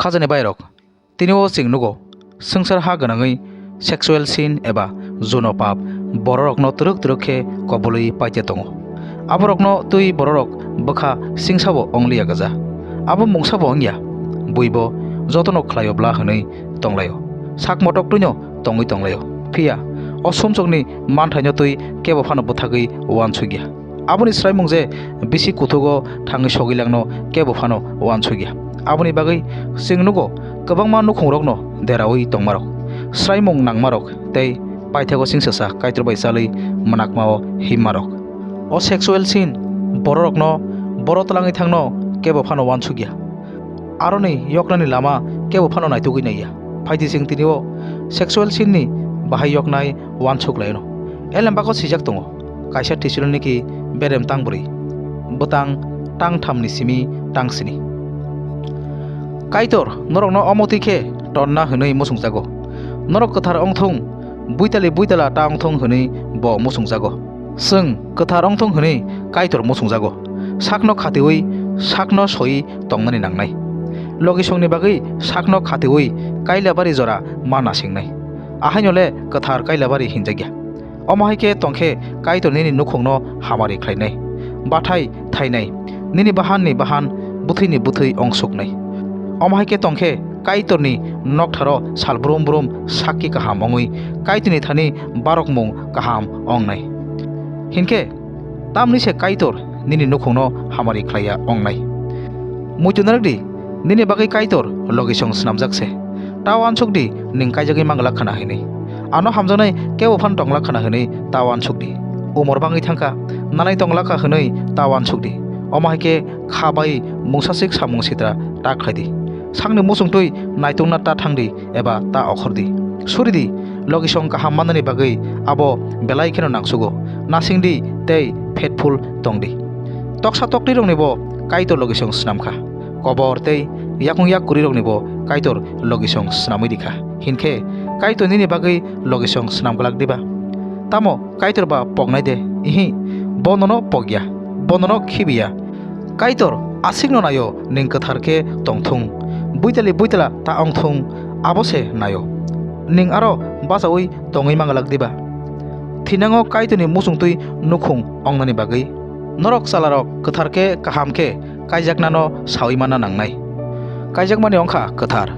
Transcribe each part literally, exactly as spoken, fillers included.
Khajani bairok, tini o chwng nugo, swngchar ha gwnangwi sexual sin eba juno pap bororokno twrwk twrwk khe kobului paite tongo. Aborokno twi bororok bwkha singsabo ongliya gwja. Abo mungsabo wngya, buibo jotono khlaio bla hwnwi tonglaio, sak motok twino tongwi tonglaio. Phiya o sumsokni manthaino twi kebo phano bwthagwi uansukya. Aboni swraimung je bisi kuthugo thangwi sogwi langno kebo phano uansukya. Aboni bagwi chwng nugo kwbangma nukhungrokno deraui tongmarok, swraimung nangmarok tei paithago singsasa Kaitor bai chalwi mwnakmao himmarok. O sexual sin bororokno boro twlangwi thangno kebo phano uansukya. Aroni yoknani lama kebo phano naitugwi naiya. Phaidi chwng tini o sexual sin ni bahai yoknai uansuk laino. Elembako swijak tongo, kaisa Thessaloniki berem tang bwrwi, bwtang tang thamni simi tang sini. Kaitor norokno omotwi khe tonna hwnwi muchungjago. Norok kwthar ongthung, buitali buitala ta ongthung hwnwi bo muchungjago. Chwng kwthar ongthung hwnwi Kaitor muchungjago. Sakno khatiui, sakno soi tongnani nangnai. Logisongni bagwi sakno khatiui Kailabari jora ma nasingnai. Ahaino le kwthar Kailabari hinjakya. Omo hai khe tongkhe Kaitor nini nukhungno hamari khlainai, bathai thainai, nini bahanni bahan, bwthwini bwthwi ongsuknai. Omo hai khe tongkhe Kaitorni noktharo sal brum brum sakki kaham wngwi Kaitorni thani barokmung kaham wngnai. Hinkhe tamni se Kaitor nini nukhungno hamari khlaiya wngnai. Muitu narwkdi, nini bagwi Kaitor logisong snamjak se. Ta uansukdi, ning kaijagwi manglak khna hwnwi. Ano hamjaknai kebo phan tonglak khna hwnwi ta uansukdi. Umor bangwi thangkha, nanai tonglak kha hwnwi ta uansukdi. Omo hai khe kha bai mungsasik samung sitra ta khlaidi. Sakni muchungtwi naitungna ta thangdi eba ta okhordi. Suridi, logisong kaham mannani bagwi abo belai kheno nangsugo. Nasingdi tei faithful tongdi. Toksa toktirokni bo Kaitor logisong snamkha. Kobor tei yakung yak kurirokni bo Kaitor logisong snamwi rikha. Hinkhe Kaitor nini bagwi logisong snam glak diba? Tamo Kaitor ba poknai de? Ihi, bo nono pokya, bo nono khibiya. Kaitor asikno naio, ning kwthar khe tongthung. Buitali buitala ta ongthung, abo se naio. Ning aro bachaui tongwi manglak diba? Thinango Kaitorni muchungtwi nukhung ongnani bagwi. Norok chwlarok kwthar khe kaham khe kaijaknano saui manna nangnai. Kaijakmani wngkha kwthar.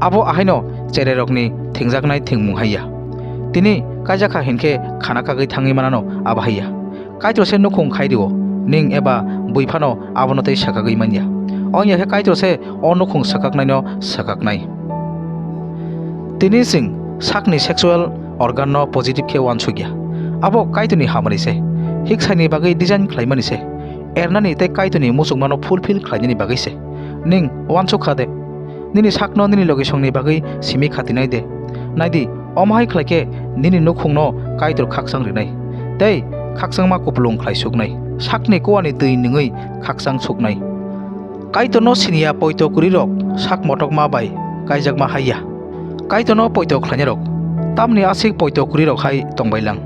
Abo ahaino cherairokni thwngjaknai thwngmung haiya. Tini kaijakha hinkhe khana kagwi thangwi manano abo haiya. Kaitor se nukhung khai rio, ning eba bui phano abono tei swkagwi manya. Wngya khe Kaitor se o nukhung swkaknaino swkaknai. Tini chwng sakni sexual organ no positive khe uansukya. Abo Kaitorni hamari se. Hiksaini bagwi design khlaimani se. Ernani tei Kaitorni muchungmano fulfill khlainani bagwi se. Ning uansuk kha de? Nini sakno nini logisongni bagwi simi khatinai de? Naidi, omo hai khlai khe nini nukhungno Kaitor khakchang rinai, tei khakchangma kupulung khlai suknai. Sakni kuani twi nungwi khakchang suknai. Kaitorno siniya poito kwrwirok sak motokma bai kaijakma hai ya. Kaitorno poito khlainairok tamni aswk poito kwrwirok hai tongbai lang.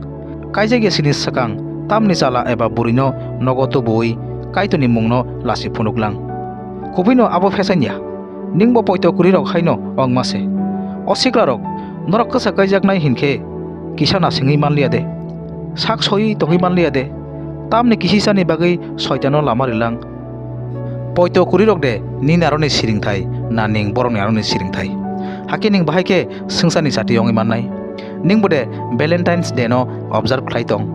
Kaijakya sini swkang tamni chala eba bwrwino nogo tubuwi Kaitorni mungno lasi phunuk lang. Kubuino abo phesain ya, ningbo poito kwrwirok haino wngma se. O siklarok, norok kwsa kaijaknai hinkhe kisa nasingwi manliya de? Sak soiwi tongwi manliya de? Tamni kisisani bagwi Soitano lama rilang? Poito kwrwirok de nini aroni siringthai, na ning borokni aroni siringthai? Hakhe ning bahai khe swngcharni chati wngwi mannai? Ningbo de Valentine's Day no observe khlai tong?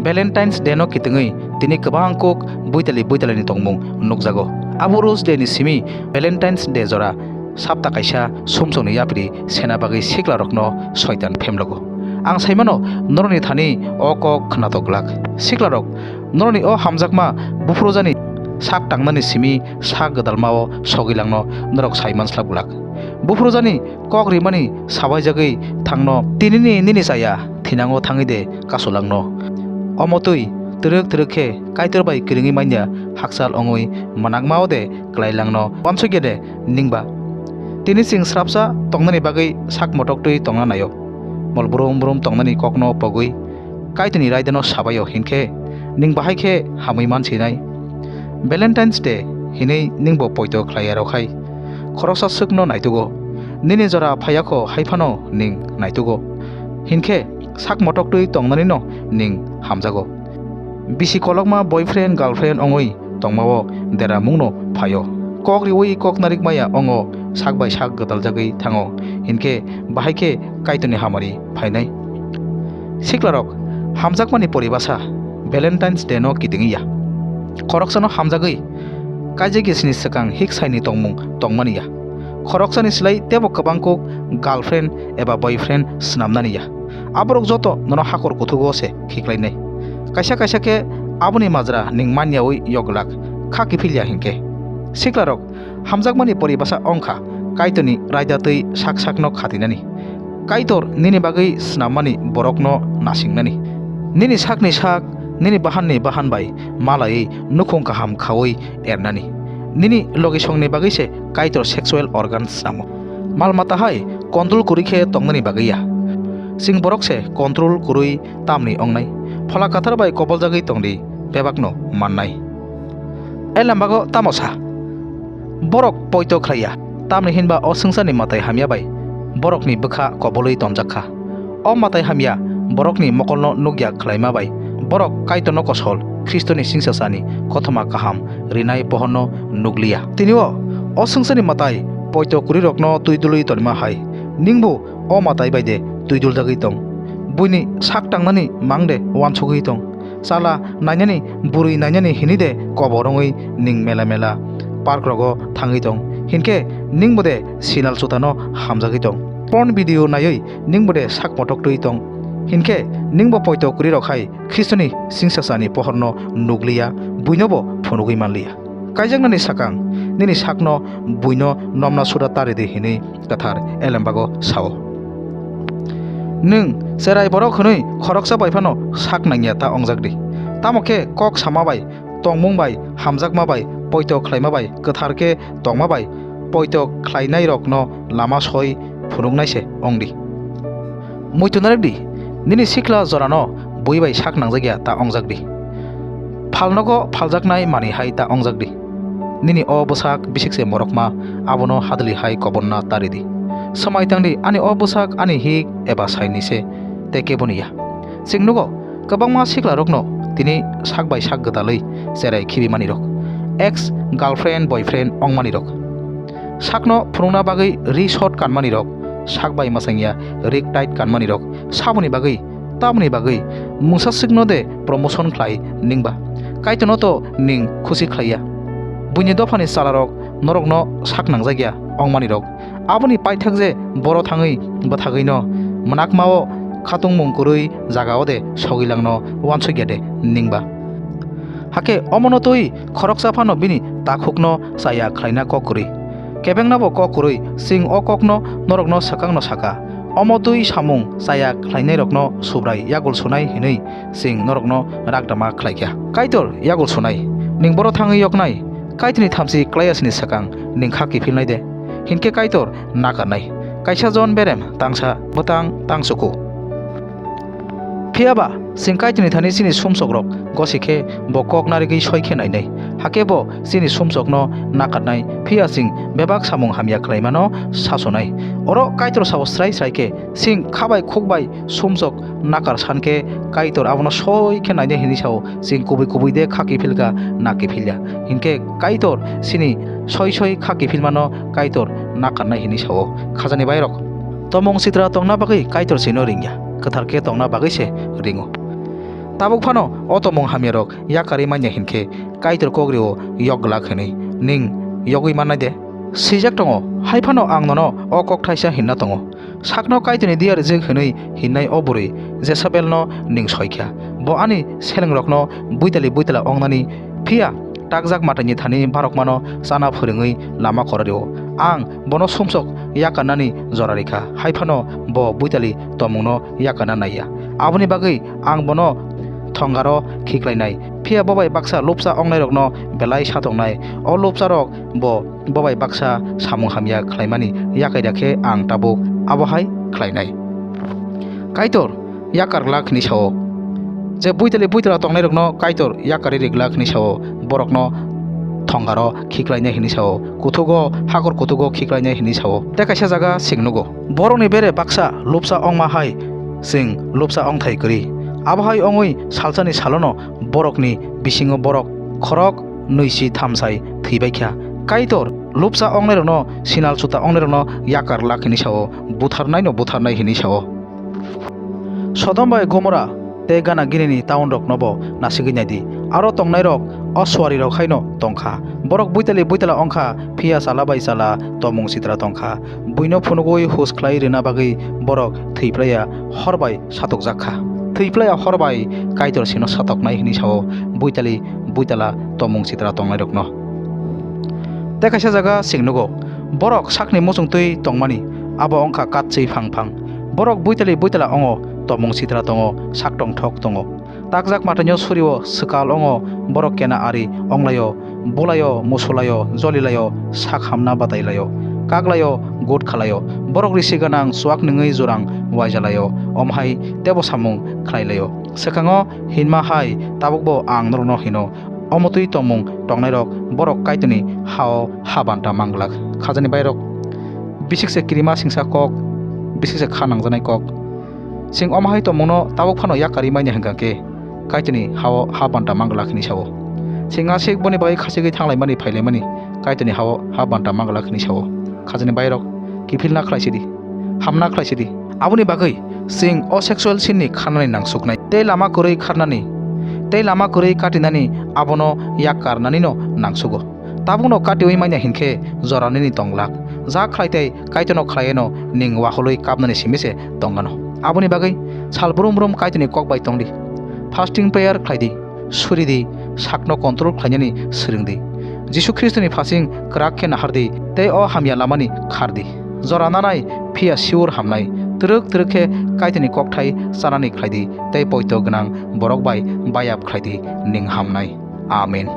Valentine's Day no kitwngwi tini kwbang kuk buitali buitalini tongmung nukjago. Abo Rose Day ni simi Valentine's Day jora sapta kaisa sumsokni yapri sena bagwi siklarokno Soitan phemlogo. Ang saimano, norokni thani o kok khnatok glak. Siklarok, norokni o hamjakma buphurujani sak tangnani simi sak gwdalmao sogwi langno norok saiman slap glak. Buphurujani kok rimani sabaijagwi thangno, tinini nini chaya thinango thangwi de kasulangno. Omo twi twrwk twrwk khe Kaitor bai kwrwngwi manya hakchal wngwi mwnakmao de klailangno uansukya de ningba? Tini chwng srapsa tongnani bagwi sak motok twi tongna naio. Mol brum brum tongnani kokno pogwi Kaitorni raidano sabaio hinkhe ning bahai khe hamwi mansinai. Valentine's Day hinwi ningbo poito khlaiyarok hai. Khoroksa swkno naitugo. Nini jora phaiya kho hai phano ning naitugo. Hinkhe sak motoktwi tongnanino ning hamjago. Bisi kolokma boyfriend girlfriend wngwi tongmao deramungno phaio. Kok riwi kok narikmaya wngo, sak bai sak gwtaljagwi thango. Hinkhe bahai khe Kaitorni hamari phainai. Siklarok, hamjakmani poribasa Valentine's Day no kitingwi ya. Khoroksano hamjagwi kaijagwi sini swkang hik saini tongmung tongmani ya. Khoroksani slai tebo kwbang kuk girlfriend eba boyfriend swnamnani ya. Aborok joto nono hakor kuthugo se khiklainai. Kaisa kaisa khe aboni majra ning manyawi yoglak kha kiphilya hinkhe. Siklarok, hamjakmani poribasa wngkha Kaitorni raida twi sak sakno khatinani. Kaitor nini bagwi snammani borokno nasingnani. Nini sakni sak, nini bahanni bahan bai malaiwi nukhung kaham khaui ernani. Nini logisongni bagwi se Kaitor sexual organ snamo. Mal mata hai control kwrwi khe tongnani bagwi ya. Chwng borok se control kwrwi tamni wngnai. Phola Kathar bai koboljagwi tongdi, bebakno mannai. Elembago tamo sa? Borok poito khlaiya, tamni hinba o swngcharni mwtai hamya bai borokni bwkha kobolwi tonjak kha. O mwtai hamya borokni mokolno nukya khlaima bai borok Kaitorno kosol, Khristoni singsasani kothoma kaham rinai pohorno nukliya. Tini o, o swngcharni mwtai poito kwrwirokno twi dulwi tonima hai, ningbo o mwtai bai de twi duljagwi tong? Buini sak tangnani mang de uansugwi tong? Chala nainani, bwrwi nainani hinwi de kobor wngwi ning mela mela park rogo thangwi tong? Hinkhe ningbo de sinal chutano hamjagwi tong? Porn video naiwi ningbo de sak motok twi tong? Hinkhe ningbo poito kwrwi rok hai Khristoni singsasani pohorno nukliya, buinobo phunugwi manliya. Kaijaknani sakang nini sakno buino nomna suda tari di hinwi kwthar elembago sao. Nwng cherai borok hwnwi khoroksa bai phano sak nangya ta wngjak di. Tamo khe kok sama bai, tongmung bai, hamjakma bai, poito khlaima bai, kwthar khe tongma bai, poito khlainairokno lama soi phunuknai se wng di. Muitu narik di, nini sikla jorano bui bai sak nangjak ya ta wngjak di. Phalnogo phaljaknai manwi hai ta wngjak di. Nini o bwsak bisik se morokma, abono hadwli hai koborna tari di. Swmai tang di, ani o bwsak ani hik eba saini se, tei keboni ya. Chwng nugo, kwbangma siklarokno tini sak bai sak gwdalwi cherai khibimanirok, ex girlfriend boyfriend wngmanirok, sakno phunukna bagwi ri short kanmanirok, sak bai mwchangya rik tight kanmanirok, saboni bagwi, tamoni bagwi mungsa swkno de promotion khlai ningba? Kaitorno to ning khusi khlaiya. Buini dophani chalarok norokno sak nangjak ya wngmanirok. Aboni paithak je boro thangwi bwthagwino mwnakmao khatungmung kwrwi jagao de sogwilangno uansukya de ningba? Hakhe omono twi khoroksa phano bini takhukno chaya khlaina kok kwrwi. Kebengnabo kok kwrwi, chwng o kokno norokno swkangno saka. Omo twi samung chaya khlainairokno Subrai yagul sunai hinwi chwng norokno rakdama khlaikha. Kaitor yagul sunai, ning boro thangwi yoknai, Kaitorni thamchi klaiya sini swkang ning kha kiphilnai de? Hinkhe Kaitor nakarnai. Kaisa jon berem tangsa bwtang tangsuku. Phiya ba, chwng Kaitorni thani chini sumsokrok gosi khe bo kok narigwi soi khe nainai. Hakhe bo chini sumsokno nakarnai, phiya chwng bebak samung hamya khlaimano sasonai. Oro Kaitor sao srai srai khe, chwng kha bai khuk bai sumsok nakar san khe Kaitor abono soi khe nainai hinwi sao, chwng kubui kubui de kha kiphil kha na kiphilya. Hinkhe Kaitor chini soi soi kha kiphilmano Kaitor nakarnai hinwi sao. Khajani bairok, tomung sitra tongna bagwi Kaitor chwino ringya, kwthar khe tongna bagwi se ringo. Tabuk phano o tomung hamyarok yakarwi manya hinkhe Kaitor kok rio yok glak hinwi ning yogwi mannai de? Swijak tongo, hai phano ang nono o kok thaisa hinna tongo. Sakno Kaitorni diya rijak hinwi hinnai o bwrwi Jesabelno ning soikha. Bo ani selengrokno buitali buitala ongnani, phiya takjak mataini thani barokmano chana phwrwngwi lama kora rio. Ang bono sumsok yakarnani jora rikha, hai phano bo buitali tomungno yakarna naiya. Aboni bagwi ang bono thongaro khiklainai, phiya bo bai baksa lupsa ongnairokno belai satongnai. O lupsarok bo bo bai baksa samung hamya khlaimani yakai da khe ang tabuk abo hai khlainai. Kaitor yakar glak hwnwi sao. Je buitali buitala tongnairokno Kaitor yakarwi ri glak hwnwi sao, borokno thongaro khiklainai hinwi sao, kuthugo, hakor kuthugo khiklainai hinwi sao. Tei kaisa jaga chwng nugo, borokni bere baksa lupsa ongma hai chwng lupsa ongthai kwrwi. Abo hai ongwi salsani salono borokni bisingo borok khorok nwichi thamsai thwibaikha. Kaitor lupsa ongnairokno, sinal chuta ongnairokno yakar lak hinwi sao, butharnaino butharnai hinwi sao. Sodom bai Gomora tei gana ginini taunroknobo nasigwi naidi. Aro tongnairok o suarirok haino tongkha. Borok buitali buitala wngkha, phiya chala bai chala tomung sitra tongkha. Buino phunugwi hus khlai rwna bagwi borok thwi phlaiya hor bai satokjak kha. Thwi phlaiya hor bai Kaitor sino satoknai hinwi sao, buitali buitala tomung sitra tongnairokno. Tei kaisa jaga chwng nugo, borok sakni muchung twi tongmani, abo wngkha katchwi phang phang. Borok buitali buitala ongo, tomung sitra tongo, sak tongthok tongo. Takjak mataino surio swkal ongo, borok kena ari onglaio, bulaio, musulaio, jolilaio, sak hamna batailaio, kaklaio, gut khalaio. Borok risi gwnang chuak nungwi jurang waijalaio, omhai tebo samung khlailaio. Swkango hinma hai tabukbo ang norokno hino, omo twi tongmung tongnairok borok Kaitorni ha-o ha banta mang glak. Khajani bairok, bisik se kirima singsa kok, bisik se kha nangjaknai kok. Chwng omo hai tongmungno tabuk phano yakarwi manya hwnkha khe, Kaitorni ha-o ha banta mang glak hinwi sao. Chwng aswk boni bagwi khachigwi thanglaimani phailaimani, Kaitorni ha-o ha banta mang glak hinwi sao. Khajani bairok, kiphilna khlaisidi, hamna khlaisidi. Aboni bagwi chwng o sexual sin ni khanani nangsuknai tei lama kwrwi kharnani tei lama kwrwi katinani abono yak karnanino nangsugo. Tabukno katiwi manya hinkhe jora nini tong glak. Ja khlai tei Kaitorno khlaieno ning waholwi kapnani simi se tong gano. Aboni bagwi sal brum brum Kaitorni kok bai tongdi. Fasting prayer khlaidi. Suridi, sakno control khlainani swrwngdi. Jisu Khristoni phasing kwrak khe nahardi tei o hamya lamani khardi. Jora nanai phiya siur hamnai, twrwk twrwk khe Kaitorni kokthai chanani khlaidi tei poito gwnang borok bai bayap khlaidi, ning hamnai. Amen.